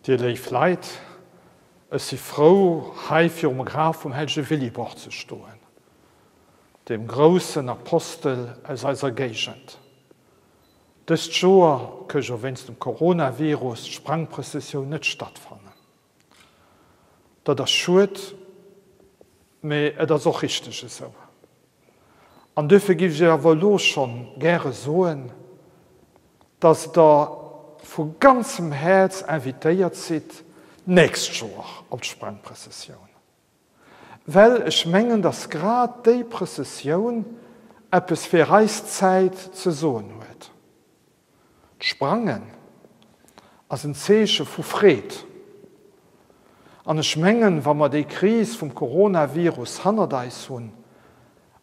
Dir léif Leit, ech si frou, hei virum Graf vum hellege Willibrord ze stoen, deem groussen Apostel aus eiser Géigend. Dëst Joer kënn jo wéinst dem Coronavirus d'Sprangprëssessioun net stattfannen. Dat ass schued, mee et ass och richteg esou. An duerfir géif ech Iech awer elo schonn gäre soen, dass Der vu ganzem Häerz invitéiert sidd d'nächst Joer op d'Sprangprëssessioun, well ech mengen, dass grad déi Prëssessioun eppes fir eis Zäit ze soen huet. D'Sprangen ass en Zeeche vu Freed. An ech mengen, wa mer déi Kris vum Coronavirus hannert eis hunn,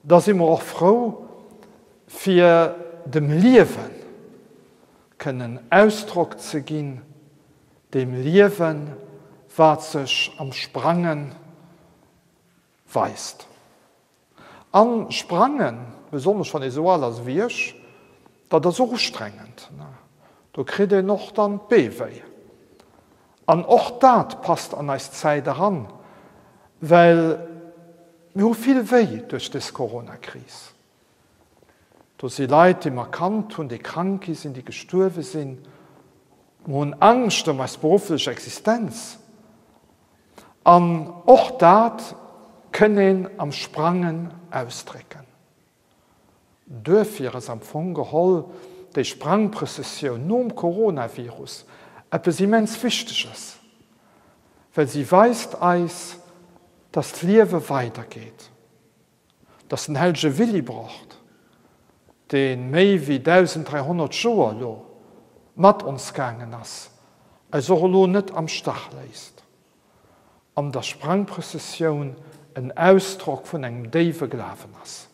da si mer och frou, fir dem Liewe kënnen Ausdrock ze ginn, deem Liewen, wat sech am Sprange weist. An sprangen, besonnesch wann ee sou al ass ewéi ech, dat ass och ustrengend. Do kritt een och dann d'Bee wéi. An och dat passt an eis Zäit eran, well mir hu vill wéi duerch dës Coronakris. Do si Leit, déi mer kannt hunn, déi krank gi sinn, déi gestuerwe sinn. Mer hunn Angscht ëm eis berufflech Existenz. An och dat kënn een am Sprangen ausdrécken. Duerfir ass am Fong geholl déi Sprangprëssessioun nom Coronavirus eppes immens Wichteges, well si weist eis, dass d'Liewe weidergeet. Dass den hellege Willibrord, dee méi wéi 1.300 Joer elo mat ons gaangen ass, eis och elo net am Stach léisst, an dass Sprangprëssessioun en Ausdrock vun engem déiwe Glawen ass.